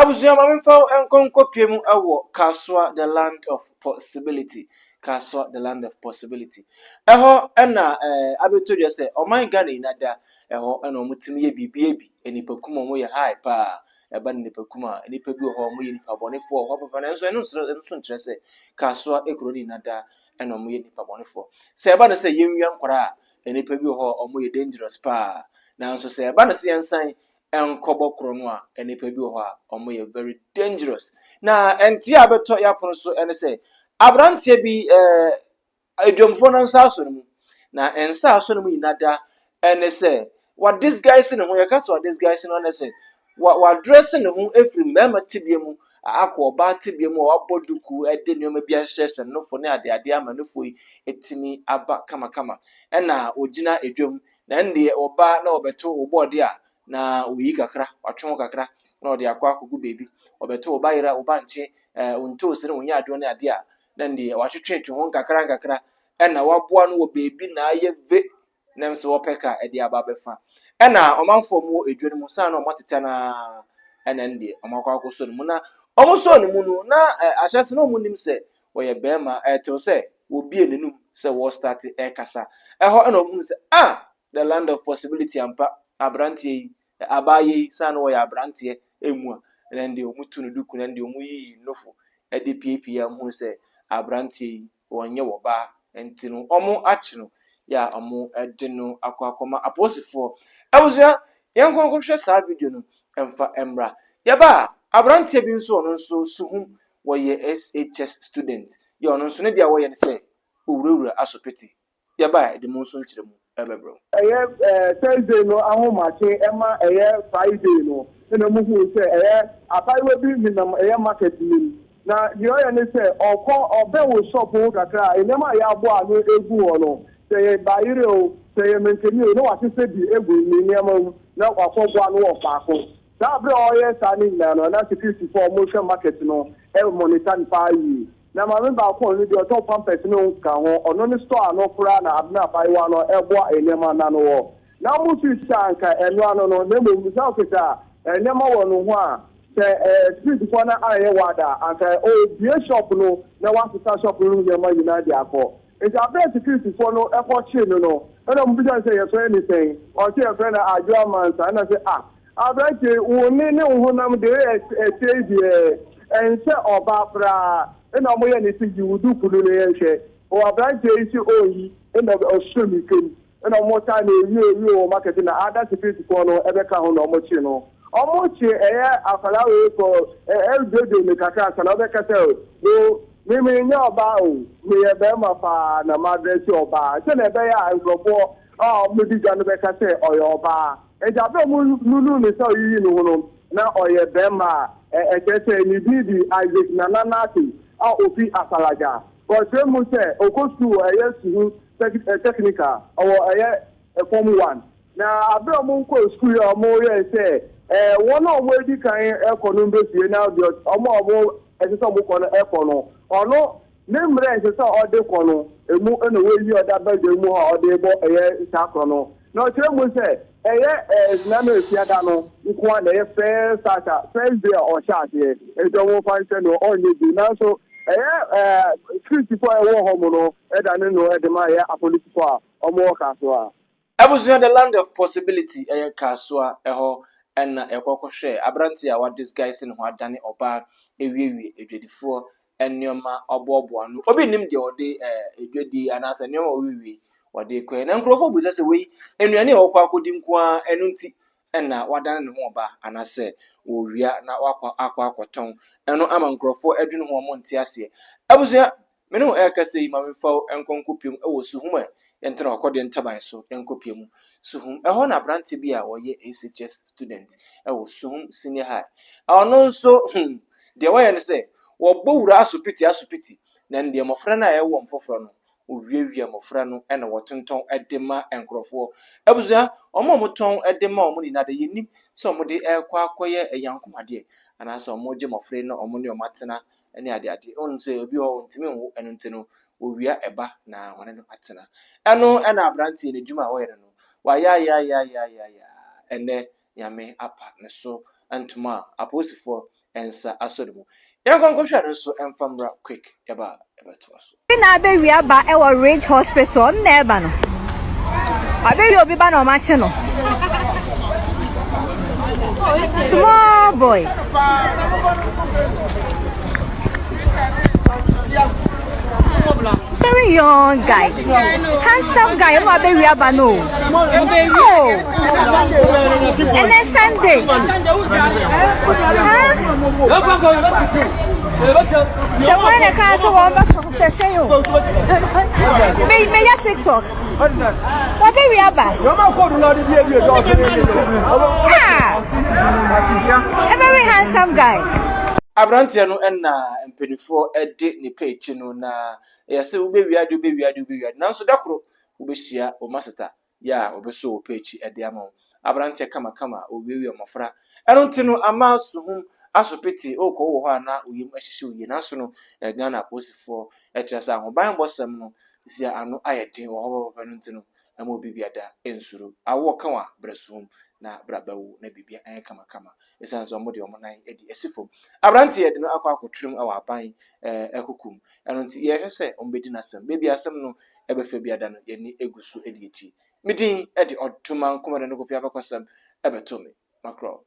Abusua, ma memfa wo nkɔ nkɔpie mu wɔ Kasoa, the land of possibility. Kasoa, the land of possibility. Ɛhɔ ɛna abɛtɔ dwa sɛ ɔman Ghana nyinaa da ɛhɔ ɛna wɔtumi yɛ biribi bi. Nnipakum a wɔyɛ high paa. Ɛba no nnipakum a, nnipa bi wɔ hɔ a wɔyɛ nnipa bɔnefoɔ wɔ hɔ papa, nanso ɛno nso ɛno nso nkyerɛ sɛ Kasoa kuro no nyinaa da ɛna wɔyɛ nnipa bɔnefoɔ. Sɛ ɛba no sɛ yɛnwia nkwaraa a, nnipa bi wɔ hɔ a wɔyɛ dangerous paa. Nanso sɛ ɛba no sɛ yɛnsan nkɔbɔ korɔ no a, nnipa bi wɔ hɔ a wɔyɛ very dangerous. Na nteɛ a bɛtɔ yɛapono so ne sɛ aberanteɛ bi adwamfoɔ no nsa asɔ ne mu, na nsa asɔ ne mu nyinaa da ne sɛ wa disguise ne ho. Yɛka sɛ wa disguise no ne sɛ wa wa dress ne ho efiri mmarima tebea mu akɔ ɔbaa tebea mu a wabɔ duku de nneɛma bi ahyehyɛ nofo ne adeade ama nofo yi etumi aba kamakama. Ɛna ogyina edwam na ɛno deɛ, ɔbaa na ɔbɛto ɔbɔɔde a, na oyi kakra, watwe ho kakra na ɔde akɔ akɔgu beebi. Ɔbɛto ɔba yera, ɔba nkye, ntoosi ne onye adeɛ ne adeɛ a, na deɛ watwetwe ho nkakra nkakra ɛna waboa no wɔ beebi na ayɛ ve na nso wɔpɛ ka ɛde aba abɛfa. Ɛna ɔmanfoɔ mu wɔ edwa no mu saa na ɔmo ateta naa, ɛna ɛno deɛ ɔmo akɔ akɔsɔ ne mu. Na ɔmo sɔɔ ne mu no, na ahyɛse na ɔmo nim sɛ wɔyɛ bɛrima. Ɛtew sɛ wɔbie n'anum sɛ wɔ start ɛkasa, ɛhɔ ɛna ɔmo hu sɛ, ah, the land of possibility ampa, aberanteɛ yi, abaayewa yi saa na wɔyɛ aberanteɛ emu a, ɛna deɛ ɔmo tu no duku na deɛ ɔmo yiyi nofo ɛde piepie a, ɔmo hu sɛ aberanteɛ yi wɔnyɛ wɔ baa. Nti no ɔmo akye no yɛ a, ɔmo ɛde no akɔ akɔma apolisifoɔ. Abusua, yɛn nkɔ nkɔhwɛ saa video no ɛmfa mmra. Yɛba a, aberanteɛ bi nso, ɔno nso Suhum, wɔyɛ SHS student yɛ. Ɔno nso ne deɛ wɔyɛ no sɛ owurawura asopiti. Yɛba a, ɛde mu nso nkyerɛ mu ɛbɛbrɛ. Ɛyɛ Thursday no ahomakye ɛma ɛyɛ Friday no, ɛna mu hu sɛ ɛyɛ abaayewa bi nenam ɛyɛ market nim, na deɛ ɔyɛ ne sɛ ɔkɔ ɔbɛn wɔ shop ho kakra a, nneɛma a yɛabɔ ano egu hɔ no, sɛ yɛ bayerɛ o, sɛ yɛ mankani o, na wasesa bi egu ne nneɛma mu na wakɔ bɔ ano wɔ faako. Saa abere a ɔyɛ saa ne nyinaa no, na security fo a wɔhwɛ market no ɛ monitor no paa yie. Na maame baako a ɔno deɛ ɔtɔn Pampers ne ka ho, ɔno ne store ano koraa na abena abaayewa no ɛboa nneɛma n'ano wɔ, na wɔn fi sɛ anka ɛno ano no, na mmom sɛ ɔkita nneɛma wɔ no ho a, sɛ security foɔ no ayɛ wada anka ɔbie shop no na wasesa shop no nneɛma nyinaa de akɔ. Nti abɛɛ security foɔ no ɛkɔ kyee no, ɛna wɔn bisa sɛ yɛfrɛ ne sɛn? Ɔsɛ yɛfrɛ no Adwo Amansa. Ɛna sɛ, ah, aberanteɛ, wo ne ne wo honam de ɛkyɛ deɛ ɛnsɛ ɔbaa koraa. Ɛna wɔn yɛ ne si yi wo duku no na yɛnhwɛ wɔ. Aberanteɛ yi si ɔyi, ɛna ɔsoro mi kɛm, ɛna wɔn taa na ewie ewie wɔ market na ada security foɔ no ɛbɛka ho na wɔn kye no. Wɔn kye ɛyɛ akwadaa wei kɔ ɛɛdwoodwoo ne kakra ansa na ɔbɛka sɛ o, mímí nyɛ ɔbaa o, meyɛ bɛrima paa na ma dress ɔbaa, sɛnɛ ɛbɛyɛ a nkurɔfoɔ a wɔn di dwa no bɛka sɛ ɔyɛ ɔbaa. Nti abɛn mu nunu ne sɛ ɔyiyi ne ho no na ɔyɛ bɛrima a, ɛkyerɛ sɛ ne din di Isaac Nana Nate a ofi Asalaga. Ɔkyerɛ mu sɛ ɔkɔ sukuu wɔ ɛyɛ Suhum Technical, ɔwɔ ɛyɛ form one. Na abere a wɔn nkɔ sukuu yi a, wɔn yɛ sɛ wɔn a wɔn adi kan ɛkɔ no mbɛfie, na deɛ wɔn a wɔn ɛsɛ sɛ wɔn kɔ no ɛkɔ no, ɔno ne mmerɛ ɛsɛ sɛ ɔde kɔ no emu, ɛna wɔyi ɔda bɛgye mu hɔ a ɔde bɔ ɛyɛ saa korɔ no. Na ɔkyerɛ mu sɛ ɛyɛ nana efiada no nko a na ɛyɛ first start a, first day a ɔhyɛ aseɛ, nti wɔn fa nkyɛn no ɔnyɛ bi. Nanso ɛyɛ security fo a ɛwɔ hɔ mu no ɛda ne no ɛde ma ɛyɛ apolisifoɔ a wɔn wɔ Kasoa. Abusua, the land of possibility, ɛyɛ Kasoa. Ɛhɔ ɛna ɛkɔ kɔhwɛ aberante a wa disguise ne ho adane ɔbaa ewiewie adwadifoɔ nneɛma ɔboaboa no. Obi nim deɛ ɔde edwadi anaasɛ nneɛma a ɔwiewie wɔde kɔɛ, na nkurɔfoɔ bisa sɛ wei nnuane a wɔkɔ akɔdi nko ara ɛno nti ɛna wadane ne ho ɔbaa, anaasɛ wɔwia na wakɔ akɔtɔn ɛno ama nkurɔfoɔ ɛdwene ho, ɔmo nte aseɛ. Abusua, mene wo ɛrekasa yi, ma memfa wo nkɔ nkɔpiem ɛwɔ Suhum a yɛntena ɔkɔdeɛ ntaban so. Nkɔpiem mu Suhum ɛhɔ na aberante bi a wɔyɛ SHS student ɛwɔ Suhum Senior High, ɔno nso deɛ wɔyɛ no sɛ wɔbɔ wura asopiti asopiti, na deɛ mmɔfra no a ɛwɔ mfoforɔ no, owiawia mmɔfra no ɛna wɔtontɔn ɛde ma nkurɔfoɔ. Abusua, wɔn a wɔtɔn ɛde ma wɔn nyinaa de, yɛnim sɛ wɔde ɛrekɔ akɔyɛ ɛyankomadeɛ anaasɛ wɔgye mmɔfra yi na wɔn ne wɔn atena ɛne adeade. Wɔn sɛ obi wɔ hɔ ntumi nwo, ɛno nti no owia ɛba na wɔne no atena. Ɛno ɛna aberanteɛ no adwuma a wɔyɛ no, wayayayayaya. Ɛnɛ Nyame apa ne so ntoma a apolisifoɔ nsa asɔ ne mu. Yɛnkɔ nkɔhwɛ no nso mfa mmra quick yɛba a yɛbɛtoa so. Obi na abɛwia ba wɔ Ridge Hospital, ɔno na ɛba no. Wabɛwia obi ba na ɔmakye no. Small boy. Very young guy. Handsome guy, ɔno abɛwia ba no. Oh. Ɛnɛ Sunday. Huh? Sɛ wɔn na kaa sɛ wɔn bɛ sɛ sɛ o. Me me yɛ TikTok. Wɔbɛ wi aba. Ah! A very handsome guy. Aberanteɛ no na mpanimfoɔ de ne pɛ akyi no na ɛyɛ sɛ wobɛwia de wobɛwia de wobɛwia de nanso da koro wobɛhyia wo maseta yɛ a ɔbɛsɔ wo pɛ akyi de ama wo. Aberanteɛ kamakama a ɔwiawia mmɔfra. Ɛno nti no ama suhum asopiti wokɔ wɔ hɔ a na wo yam ahyehye wo yie. Nanso no Ghana apolisifoɔ kyerɛ sɛ ahobanbɔsɛm no sisi a ano ayɛ den wɔ hɔ pɛpɛpɛ no nti no ɛma obi biada nsuro. Awoɔ ka wo a brɛ suhum na bra bɛwo na biribia ɛnyɛ kamakama. Ɛsiane sɛ wɔde wɔn nan adi asi fam. Aberanteɛ de no akɔ akɔtwerɛ mu wɔ aban ɛɛ mu. Ɛno nti yɛhwɛ sɛ wɔbɛdi n'asɛm. Baabi asɛm no ɛbɛfa biada no yɛni egu so di akyi. Me din de Ɔdoma Nkomade no Kofi abakɔsɛm ɛbɛto me. Makorɔ.